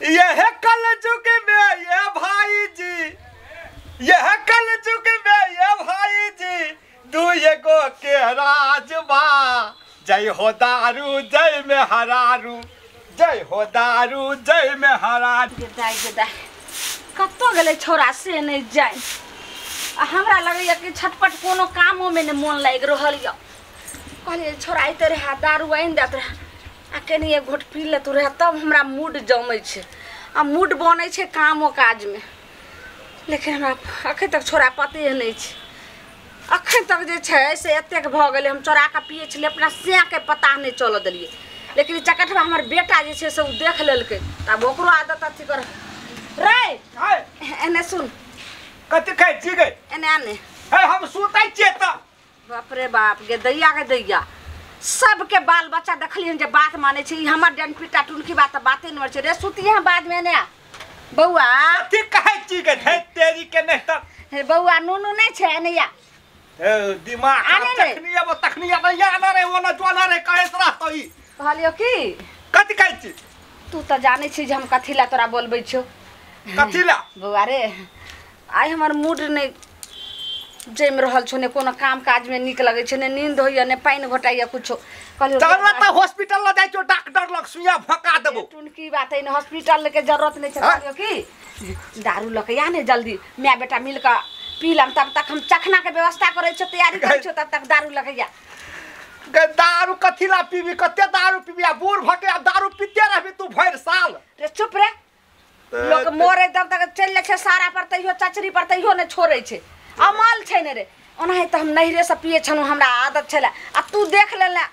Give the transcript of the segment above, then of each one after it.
यह कल युग में ये भाई जी, यह कल युग में ये भाई जी, दुए गो के राजबा। जय हो दारू जय में हरारू, जय हो दारू जय में हरारू। गेदाय गेदाय कतौ गेलै छौड़ा से नहि जाय। आ हमरा लगैया कि छटपट कोनो कामोमे नहि मोन लागि रहल यऽ। कहलियै छौड़ा अइते रहए, दारू आनि दैत रहए आ कनि एक घोट पी लेतू रहए तब हमरा मूड जमै छै आ मूड बनै छै कामो काजमे। लेकिन हमरा अखन तक छौड़ा पते नहि छै। अखन तक जे छै से एतेक भऽ गेलै, हम चोरा कऽ पियै छलियै, अपना सैयाके पता नहि चलऽ देलियै। लेकिन ई चकठवा हमर बेटा जे छै से ओ देख लेलकै, तब ओकरो आदत अथी कर रे। एने सुन, कथी कहै छी गे? एने आने। हे हम सुतै छियै तऽ। बाप रे बाप, गे दैया गे दैया, सबके बाल बच्चा देखलियन जे बात मानै छै, ई हमर डनपिटा टुनकी बात तऽ बाते नहि छै रे। सुतिहे बादमे, एने आ बौआ। कथी कहै छी गे? हे तेरी के नहि तऽ। हे बौआ नूनू नहि छै, एने आ। हे दिमाग तखनी अब तखनी अब या ना रे ओना जोना रे कहे रहतो ई। कहलियो की कथी कहै छी? तू तऽ जानै छी जे हम कथी ला तोरा बोलबै छियौ। कथी ला? बौआ रे, आइ हमर मूड नहि जमि रहल छौ, ने कोनो काम काजमे नीक लगै छै, ने नींद होइया, ने पानि घोटाइया, कुछो। कहलियो चल ना तऽ हॉस्पिटल ल जाइ छियौ, डॉक्टर लग सुइया भका देबौ। टुनकी बात है, हॉस्पिटल के जरूरत नहि छै। कहलियो की दारू लऽ के आ ने जल्दी, my बेटा मिल कऽ पी लम, तब तक हम चखना के व्यवस्था करै छियौ, तैयारी करै छियौ, तब तक दारू लऽ के आ। दारू कथी ला पीबी? कते दारू पीबी? आ बूढ़ भके आ दारू पीते रहबी तू भरि साल। रे चुप रे, लोक मरे तब तक चलि जाइ छै सारा पर, तैयो चचरी पर तैयो नहि छोड़ै छै, अमल छै ने रे। ओनाहि तऽ हम नैहरेसँ पियै छलहुँ, हमरा आदत छलै, आ तू देख लेले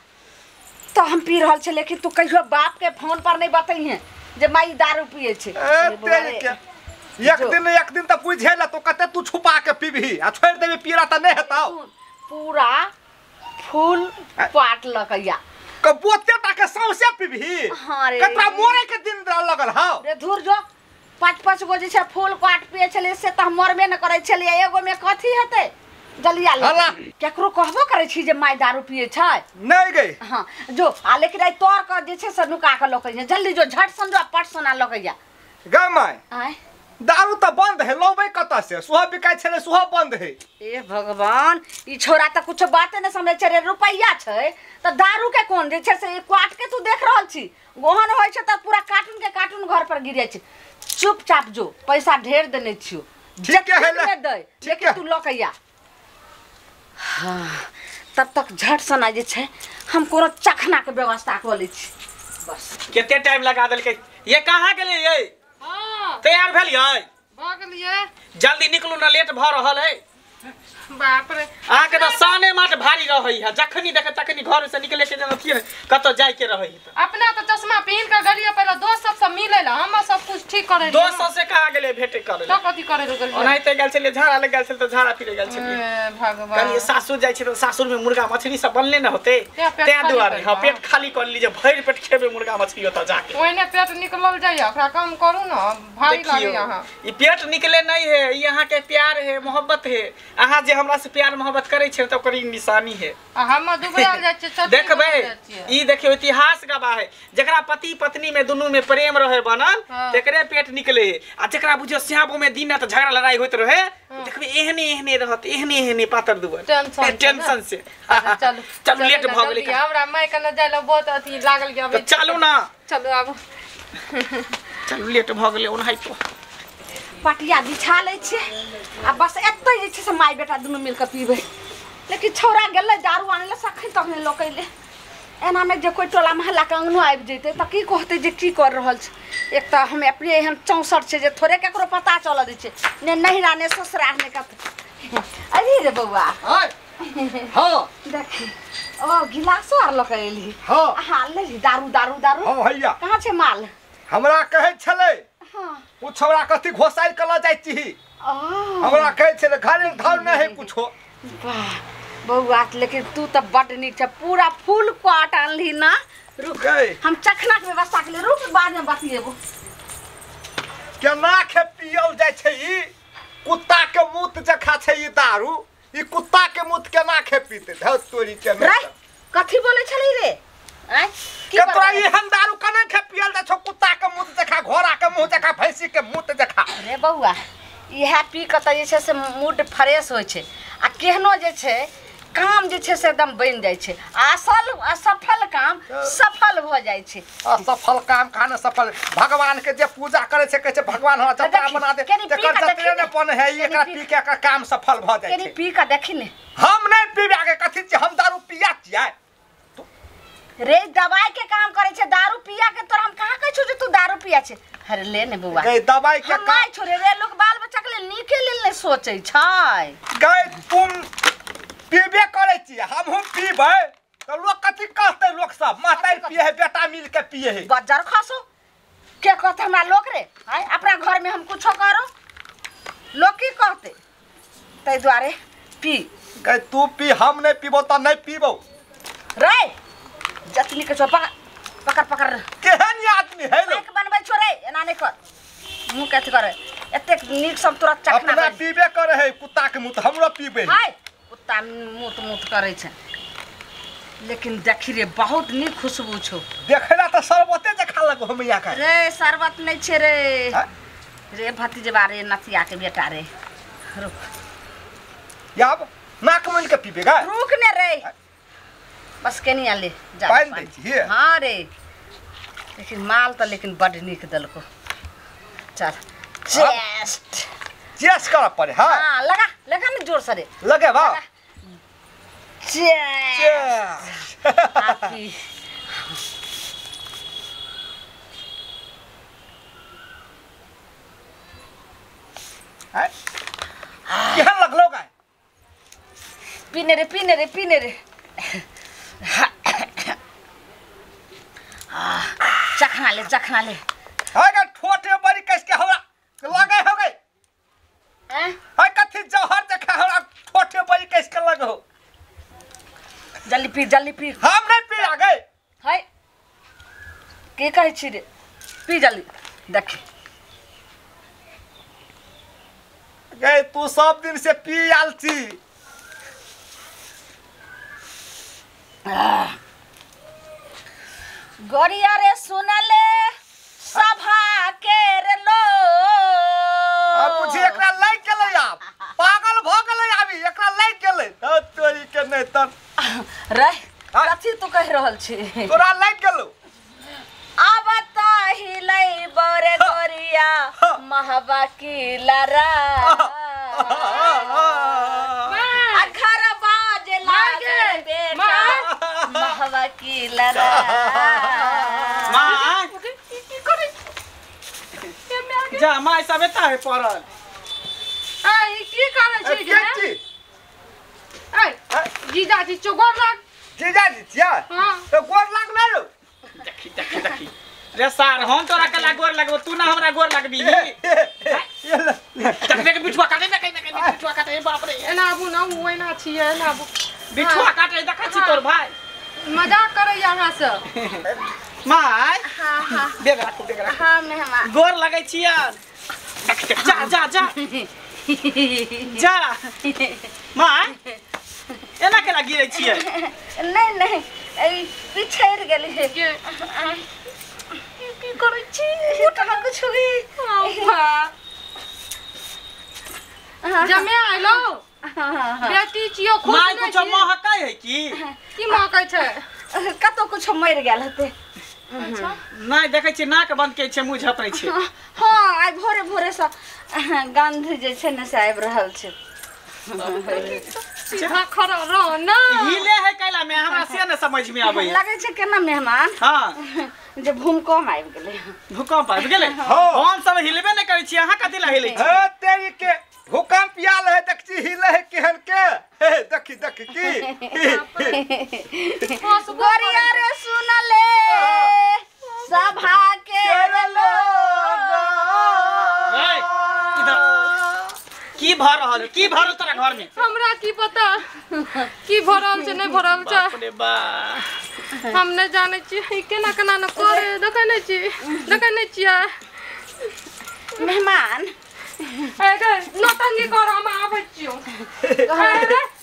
तऽ हम पी रहल छी। लेकिन तू कहियो बापके फोन पर नहि बतैहे जे माई दारू पियै छै। एक दिन एक दिन तऽ बुझे ले तो कते तू छुपा के पीबही आ छोड़ि देबी पीला तऽ नहि हेतौ। पूरा फूल पाट लकैया कबोते टा के सौंसे पीबही। हाँ रे, कतरा मोरे के दिन लगल हौ रे। धुर जो, पाँच पाँच गो जे छै फूल काट पियै छलियै से तऽ हम मरबे नहि करै छलियै, एगो मे कथी हेतै? जलिया ले केकरो कहबो करै छी जे माय दारू पियै छै? नहि गई। हाँ जो, आ लेकिन आइ तोर के जे छै से नुका के लकैया, जल्दी जो झट सन जो पट सोना लकैया। गै my, आय दारू तऽ बंद है, लौबै कतऽ से? सुहा बिकाइ छलै सुहा बंद है। ए भगवान, ई छोरा तऽ कुछो बाते नहि समझै छै रे। रुपैआ छै तऽ दारू के कोन जे छै से काट के तू देख रहल छी, ओहन होइ छै तऽ पूरा कार्टून के कार्टून घर पर गिर जाइ छै। चुपचाप जो, पैसा ढेर देने छियौ, ठीक है ले दे, लेकिन तू लऽ के आ। हाँ तब तक झट सना जे छै हम कोनो चखना के व्यवस्था कऽ लै छी बस। कते टाइम लगा देलकै ये? कहाँ गेलै ये? तैयार भेलियै? भऽ गेलियै। जल्दी निकलू ना, लेट भऽ रहल है। बाप रे, अहाँके तऽ साने माट भारी रहै है, जखनी देखे तखनी घर से निकले के अथी कतौ जाय के रहै है। अपना तऽ चश्मा पहिन के गेलियै पहिले दोस्त सब से मिलै ला, हमर सब कुछ ठीक करै। दोस्त सब से कहाँ गेलियै भेटे करै? तऽ कथी करै लए गेलियै? ओनाहिते गेल छलियै, झाड़ा लग गेल छलियै तऽ झाड़ा फिरे गेल छलियै। भगवान, कहलियै सासुर जाइ छै तऽ सासुर में मुर्गा मछली सब बनले न होतै, तैं दुआरे। हाँ पेट खाली कऽ लेली जे भरि पेट खेबै मुर्गा मछली ओतऽ जाके। ओहिने पेट निकलल जाइए, ओकरा कम करू ने, भारी लागैए अहाँ। ई पेट निकले नहीं है, ई अहाँके प्यार है, मोहब्बत है। अहाँ जे हमरा से प्यार मोहब्बत करै छै तऽ ओकर ई निशानी है। आ हम दुबराल जाइ छियै, देखबै ई देखियौ इतिहास गवाह है, जकरा पति पत्नी में दुनू में प्रेम रहे बनल तेकरे पेट निकले है, आ जकरा बुझियौ स्याबो में दिन रात झगड़ा लड़ाई होइत रहे देखबै एहने एहने रहत, एहने एहने पातर दुबर टेंशन से। चलू चलू लेट भऽ गेलै, हमरा माय कने जाइ लए बहुत अथी लागल कि तऽ चलू ना, चलू आब, चलू लेट भऽ गेलै ओनाहितो। पटिया बिछा लै छियै आ बस एतै जे छै से माय बेटा दुनू मिल कऽ पीबै। लेकिन छौड़ा गेलै दारू आनै लए, सखन तक नहि लऽ के अयलै। एनामे जे कोइ टोला मोहल्लाके अङ्गनो आबि जेतै तऽ की कहतै जे की कर रहल छै। एक तऽ हम अपने एहन चौंसठ छै जे थोड़े ककरो पता चलऽ दै छै, ने नहिरा ने ससुरा ने कतौ। अरे रे बौआ, हाँ देखी ओ गिलासो आर लऽ के अयली। हाँ हाँ लेली दारू दारू दारू। हाँ भैया, कहाँ छै माल? हमरा कहै छलै हाँ ओ छौड़ा कथी घोसाइल के लऽ जाइ छी, हमरा कहै छलै घरे धाव नहि है कुछो। वाह बौआ, लेकिन तू तऽ बड नीक छै, पूरा फूल क्वाट आनली ना। रुक हम चखना के व्यवस्था के लिए, रुक बाद में बतियेबो। केना के पियल जाइ छै ई कुत्ता के मूत जखा छै ई दारू, ई कुत्ता के मूत केना के पीते? धौ तोरी के। रे कथी बोलै छलै रे? आय के तोरा एहन दारू कना खे पियल जा छौ कुत्ता के मुंह देखा घोड़ा के मुंह देखा भैंसी के मुंह देखा। रे बौआ इएह पी के तऽ जे छै से मूड फ्रेश होइ छै आ केहनो जे छै काम जे छै से एकदम बनि जाइ छै आ असल असफल काम सफल भऽ जाइ छै। असफल काम कहाँ ने सफल भगवान के जे पूजा करे छै कहै छै भगवान हमरा जतरा बना दे तेकर जतरे ने बन है एकरा पी के एकर काम सफल भऽ जाइ छै। पी के देखी ने। हम नहि पीबे के कथी छै हम दारू पिया छियै रे दवाई के काम करे छै दारू पिया के तोरा हम कहाँ कहै छौ जे तू दारू पिया छै। अरे ले ने बौआ गई दवाई के काम छौ रे रे लोग बाल बच्चा के लेल नीके लेल नहि सोचै छै। गई तुम पीबे करे छी हमहूँ पीबै तऽ लोग कथी कहतै लोग सब मातारी पिए है बेटा मिल के पिए है बज्जर खसो के कहते हमरा लोग रे आय अपना घर में हम कुछो करो लोग की कहते ताहि दुआरे पी। गई तू पी हम नहीं पीबो तऽ नहीं पीबो रे जतनी के छौ पकड़ पकड़ पकड़ केहन आदमी है लो एक बनबै छौ रे एना नहि कर मुँह कथी करे एतेक नीक सब तोरा चखना अपना पीबे करे है कुत्ता के मुँह हमरो पीबे हाय कुत्ता मुँह मुँह करे छै लेकिन देखी रे बहुत नीक खुशबू छौ देखला तऽ शरबते देखा लगो हम यहाँ के रे शरबत नहि छै रे रे भतीजबा रे नथिया के बेटा रे रुक याब नाक मुनि के पीबेगा रुक ने रे बस केनिया ले जा पानि दै छियै। हाँ रे लेकिन माल तऽ लेकिन बड नीक देलको। चल चेस्ट चेस्ट करऽ पड़े। हाँ हाँ लगा लगा ने जोर से रे लगे बा चेस्ट आपी केहन लगलो गाय पीने रे पीने रे पीने रे चखना ले चखना ले। हाय ठोटे बड़ी कस के हमरा लगे हो गई हैं हाय कथी जहर देखा हमरा ठोटे बड़ी कस के लगे हो जल्दी पी जल्दी पी। हम नहीं पी आ गए हाय के कहै छी रे पी जल्दी देख गए तू सब दिन से पी आल छी। गोरिया रे सुनले सभा के रे लो अब बुझी एकरा लागि गेलै आब पागल भ गेलै आबी एकरा लागि गेलै त तोरी के नहि त रे कथी तू कहि रहल छी तोरा लागि गेलौ। आब त हिलै बरे गोरिया महबा की लरा आ घर बाजे लागल बेटा महबा की लरा। मां की करै जा मां सब एता है पड़ल आ ई की करै छी गे ए जीजाजी चो गोर लाग जीजाजी छियै हां त गोर लाग ना रो देखी देखी देखी रे सार हम तोरा के गोर लगबो तू ना हमरा गोर लगबी देख देख बिठुआ काटे देख देख बिठुआ काटे बाप रे एना आबू ना ओ एना छियै एना आबू बिठुआ काटे देखै छी तोर भाई मजाक करैया अहाँ से माय। हां हां बेग राखू बेग राखू। हां मेहमान गोर लगै छियै जा जा जा जा माय एना केना गिरै छियै। नहीं नहीं ई पिछड़ गेली के की करै छी कहाँ कुछ हो गई जमे आइलो बेटी छियो खुश माय कुछ महकै है की महकै छै कतौ कुछ मरि गेल हेतै। अच्छा नहीं देखै छी नाक बंद के छै मुंह झपरै छै। हां आइ भोरे भोरे से गंध जे छै ने से आबि रहल छै। सीधा खड़ा रह ना हिले है कैला में हमरा से न समझ में आबै लगै छै केना मेहमान। हां जे भूकंप आबि गेलै। भूकंप आबि गेलै हम सब हिलबे नै करै छी अहाँ कथि ला हिलै छी। हे तेरी के भूकंप आयल है देखी हिले है केहन के हे देखी देखी की गोरिया रे सुनले सभा के लोग इधर की भर रहल की भरल तोरा घर में हमरा की पता की भरल छै नहीं भरल छै। बाप रे बा हम नहीं जानै छी केना केना न करे देखै नै छी देखै नै छियै मेहमान ए गे नौटंकी कर हम आबै छियौ।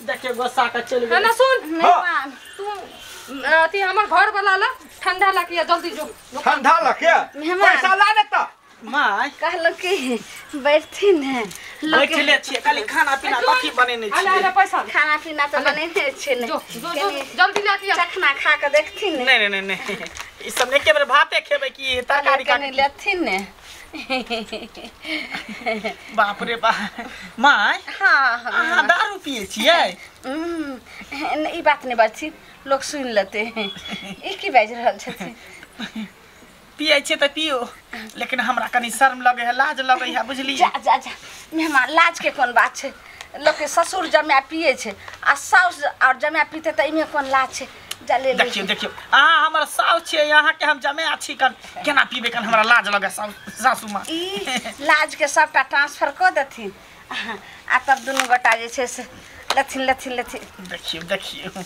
देखियो गुस्सा के चलि गेल ना सुन मेहमान तू अथी हमर घर वाला ला ठंडा ला के जल्दी जो ठंडा ला के पैसा ला ने त माय कहलो कि बैठथिन है बैठले छियै खाली खाना पीना कथी बनेने आले छियै आले पैसा खाना पीना तो बनेने छै ने जो जो जो जल्दी ला के चखना खा के देखथिन ने नहीं नहीं नहीं नहीं ई सब एके बेर भाते खेबै की तरकारी कनी लेथिन ने बाप रे बाप my हाँ हाँ अहाँ दारू पिए छियै ई बात नहीं बाजथिन लोग सुन लेते हैं ई की बाजि रहल छथिन पिए छियै तऽ पियो लेकिन हमरा कनी शर्म लगे है लाज लगे है बुझलियै जा जा जा मेहमान लाज के कोन बात छै लोग के ससुर जमाय पिए छै आ साउस और जमाय पीते तऽ एहिमे कोन लाज छै जा ले ले देखियौ देखियौ अहाँ हमर साउस छियै अहाँके हम जमाय छी कन केना पीबै कन हमरा लाज लगे सासू माँ ई लाज के सबटा ट्रांसफर कऽ देथिन आ तब दुनू गोटा जे छै से लेथिन लेथिन लेथिन देखियौ देखियौ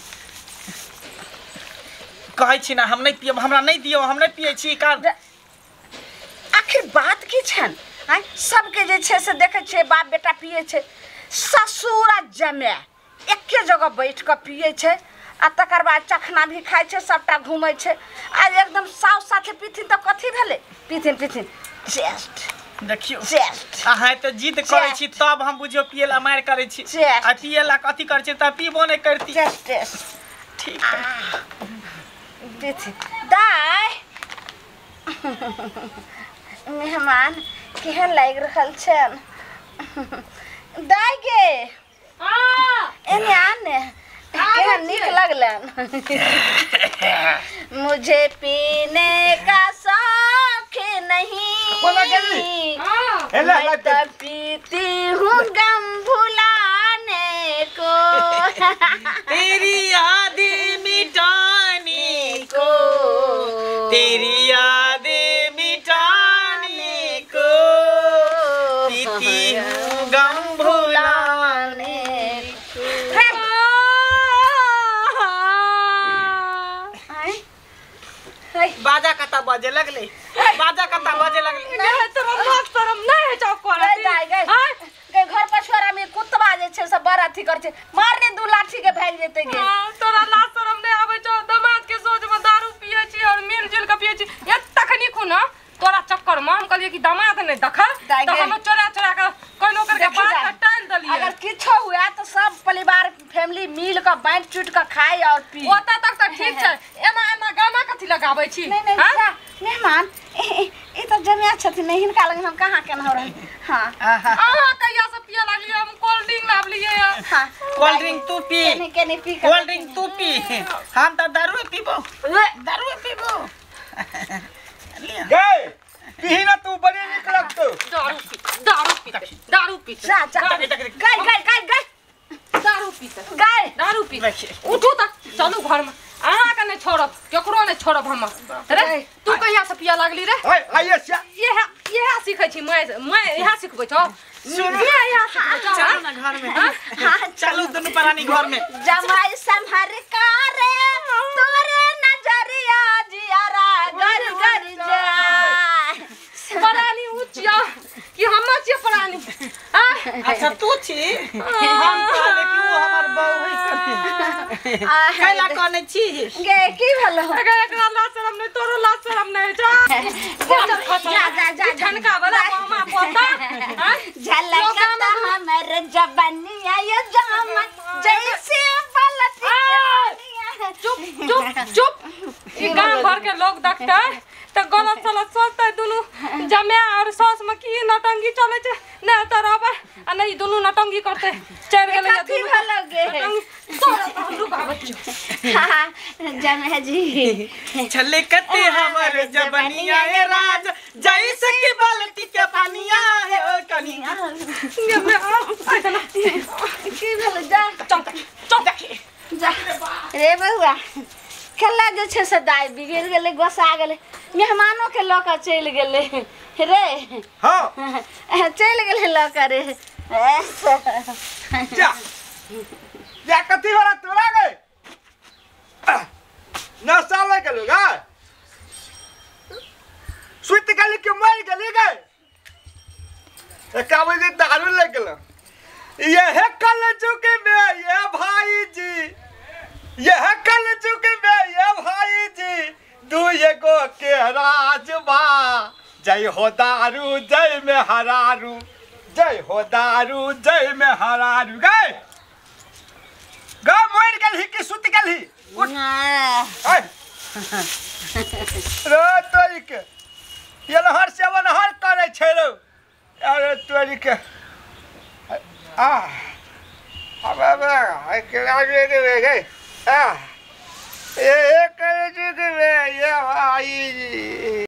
कहै छी ना हम नहीं पियब हमरा नहीं दियौ हम नहीं पियै छी कारण आखिर बात की छनि आँय सबके जे छै से देखै छियै बाप बेटा पियै छै ससुर आ जमाय एके जगह बैठ कऽ पियै छै आ तकर बाद चखना भी खाइ छै सबटा घूमै छै आ एकदम साउस साथे पीथिन तऽ कथी भेलै पीथिन पीथिन चेस्ट देखियौ चेस्ट अहाँ तऽ जिद करै छी तब हम बुझियौ पियै ला मारि करै छी चेस्ट। आ पियै ला कथी करै छी तब पीबो नहि करती चेस्ट टेस्ट ठीक है पीथिन दाय मेहमान केहन लागि रहल छनि दाय गे हां एने आ ने केहन नीक लगलन मुझे पीने का शौक कोना गेली? नहीं हां एला मैं तो पीती हूँ गम भुलाने को तेरी याद मिटाने को तेरी याद मिटाने को पीती हूँ गम भुलाने को आँय? है, बाजा कता बजे लगले बाजा कता बजे लगले गए तोरा लाज शरम नहीं है चौक गए करती दाय गए गए घर पछुआरा में कुत्ता जे छै से बड़ अथी कर छै मारने दू लाठी के भागि जेतै गे हाँ, तोरा लाज शरम नहीं आबै छौ दामाद के सोच में दारू पिए छी और मिल जुल के पिए छी ये तखनी खुना तोरा चक्कर में हम कहलिए कि दामाद नहीं देखल दाय तो गे। हम चोरा चोरा के कोनो करके देखी बात दाय। के टाल देलिए अगर किछो हुआ तो सब परिवार फैमिली मिल के बांट चूट के खाई और पी ओतऽ तक तऽ ठीक छै एना एना गाना कथी लगाबै छी नहीं नहीं हाँ? जा, मेहमान ई तऽ जमिया छथिन नहीं हिनका लग हम कहाँ केना रहल हाँ अहाँ कहिया से पिए लागलिए हम कोल्ड ड्रिंक लाबलिए हाँ कोल्ड ड्रिंक तू पी केने केने पी के कोल्ड ड्रिंक तू पी हम तऽ दारू पीबो दारू पीबो लिअ। गए पीही ना तू बड़ी नीक लगतौ दारू पी दारू पीते दारू पीते जा जा देख, देख, देख। गए गए गए गए दारू पीते गए दारू पीते देखिए। उठू तऽ चलू घर में अहाँ के नहीं छोड़ब केकरो नहीं छोड़ब हम रे तू कहिया से पिया लागली रे आइ आइए से इएह इएह सीखै छी मैं मैं इएह सिखबै छौ सुनू। मैं इएह सिखबै छौ चलू ना घर में हाँ चलू दुनू प्राणी घर में जमाई संभर करे तोरे नजरिया जियारा गर गर जाए परानी ऊँचिया कि हम छियै परानी आँय? अच्छा तू छी हम कहले कि ओ हमर बहू है कैला कहने छी गे की भेलो अगर एकरा लाज शरम नहीं तोरो लाज शरम नहीं जा जा जा जा ठनका वाला मामा पोता आँय? झलकता हमर जबनिया ये जामा जैसे पलट के चुप चुप चुप ई गांव भर के लोग देखते तऽ गलत सलत सोचते दुनू जमाय और सास में की नौटंकी चले छै नहि तऽ रहबै आ नहि ई दुनू नौटंकी करते चलि गेलै कथी भेलो गे? तोरा तऽ हम रुकाबै छियौ हाँ जमे जी छलकते हमर जबनिया ए राज जैसे कि बाल्टी के पानिया है ओ कनिया की भेलो जा चल चल देखी जा रे बउआ खेला जे छै से दाइ बिगड़ि गेलै गोसा गेलै मेहमानो के लऽ कऽ चलि गेलै रे हाँ चलि गेलै लऽ कऽ रे जा जा कथी वाला तोरा गए नशा ले गेलो गए सुति गेली कि मरि गेली गए एका बजे दारू ले गेलो यह कल चुके में ये भाई जी यह कल चुक में ये भाई जी दुए गो के राजबा। जय हो दारू जय में हरारू, जय हो दारू जय में हरारू। गए गा मर गेलही कि सुत गेलही? उठ रो तोरी के ये हर सेवन हर करे छै रो। अरे तोरी के आ अब अब के गए आ ये करे चुक में ये भाई जी।